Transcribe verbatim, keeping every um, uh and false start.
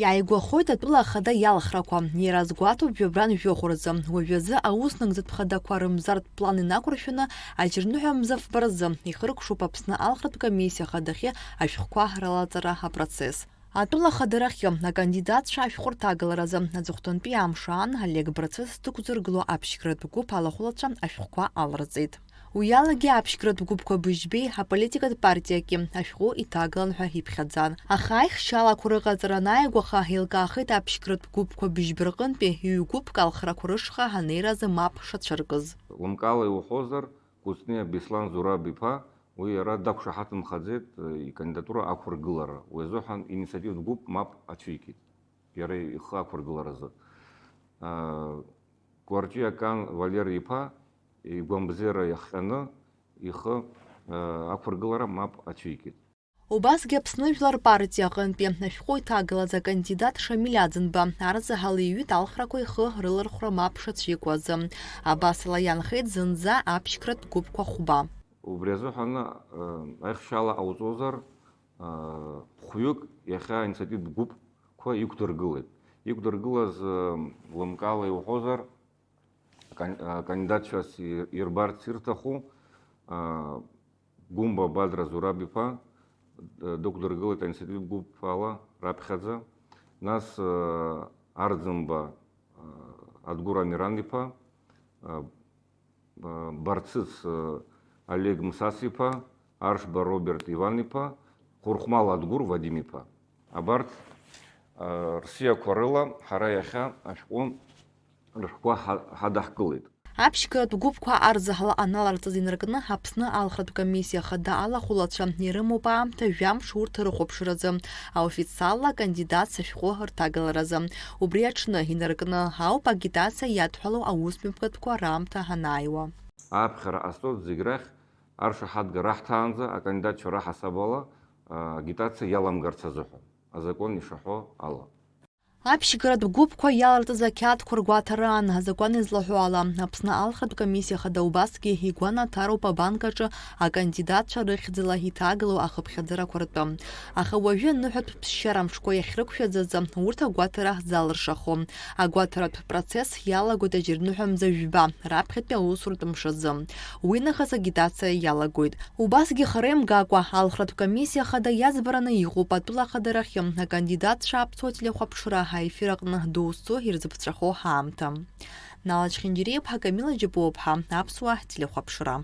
Иааигәахоит атәыла ахада иалхрақәа. Иара азгәаҭоуп жәабран жәохә рзы. Уажәазы аус нагӡатә хадақәа рымзартә план инақәыршәаны, аџьарныҳәа мза фба рзы ихыркәшоуп Аԥсны алхратә комиссиа ахадахьы ашәҟәқәа рылаҵара апроцесс. Атәыла ахадарахьы акандидатцәа ашәҟәы рҭагаларазы аҵыхәтәантәи амш аан Олег Барцыц дықәзыргыло аԥшьгратә гәыԥ алахәылацәа ашәҟәқәа аларҵеит. Уи алагьы аԥшьгратә гәыԥқәа быжьбеи аполитикатә партиаки ашәҟәы иҭагалан ҳәа иԥхьаӡан. Аха аихшьалақәа рыҟаҵара анааигәаха, еилкаахеит аԥшьгратә гәыԥқәа быжьба рҟынтәи ҩ-гәыԥк алхрақәа рышҟа анеира азы мап шацәыркыз. Лымкаала иуҳәозар, Кәыҵниа Беслан Зураб-иԥа, уи иара дақәшаҳаҭымхаӡеит, э, икандидатура ақәыргылара. Уи азыҳәан инициативтә гәыԥ мап ацәикит, иара ихы ақәыргыларазы. Э, Кәарҷиа Кан Валери-иԥа игәамбзиара иахҟьаны ихы, э, ақәыргылара мап ацәикит. Убасгьы Аԥсны Жәлар партиа аҟынтәи ашәҟәы иҭагалаз акандидат Шамиль Аӡынба арзаҳал иҩит алхрақәа ихы рылархәра мап шацәикуаз. Абасала иаанхеит зынӡа аԥшьгратә гәыԥқәа хәба. Убри азыҳәан, э, аихшьала ҟауҵозар, э, хәҩык иахьа аинициативтә гәыԥқәа иқәдыргылеит. Иқәдыргылаз, э, лымкаала иуҳәозар, кан-, э, кандидатцәас и-, ирбарц ирҭаху, э, Гәымба Бадра Зураб-иԥа, э, дықәдыргылеит аинициативтә гәыԥ ала раԥхьаӡа. Нас, э, Арӡынба, э, Адгәыр Амиран-иԥа, э, Барцыц, э, Олег Мсас-иԥа, Аршба Роберт Иван-иԥа, Хәырхәмал Адгәыр Вадим-иԥа. Абарҭ, э, рсиақәа рыла ҳара иахьа ашәҟәы рышәҟәқәа ҳа-, ҳадаҳкылеит. Аԥшьгаратә гәыԥқәа арзаҳал аналарҵаз инаркны Аԥсны алхратә комиссиа ахада алахәылацәа ирымоуп аамҭа жәамш урҭ рыхәаԥшразы, аофициалла акандидатцәа ашәҟәы рҭагаларазы. Убри аҽны инаркны ауп агитациа иадҳәалоу аусмҩаԥгатәқәа раамҭа анааиуа. Аԥхьара ҟасҵоит зегь рахь аршаҳаҭгара аҳҭаанӡа акандидатцәа раҳасабала, а, агитациа иаламгарц азыҳәан, азакәан ишаҳәо ала. Аԥшьгаратә гәыԥқәа иаларҵаз ақьаадқәа ргәаҭараан, азакәан излаҳәо ала, Аԥсны алхратә комиссиа хада убасгьы игәанаҭароуп абанк аҿы акандидатцәа рыхьӡала иҭагалоу ахыԥхьаӡарақәа ртәы. Аха уажәы аныҳәатә ԥсшьара мшқәа иахьрықәшәаз азы урҭ агәаҭара залыршахом. Агәаҭаратә процесс иалагоит аџьарныҳәа мза жәба раԥхьатәи аусуратә мш азы. Уи нахыс агитациа иалагоит. Убасгьы хара имгакәа, алхратә комиссиа хада иаӡбараны иҟоуп атәыла ахадарахьы акандидатцәа аԥсуа телехәаԥшра аефир аҟны доусы ирзыԥҵәахо ҳаамҭа. Налач Хьынџьариаԥҳа, Камила Џьапуаԥҳа, аԥсуа телехәаԥшра.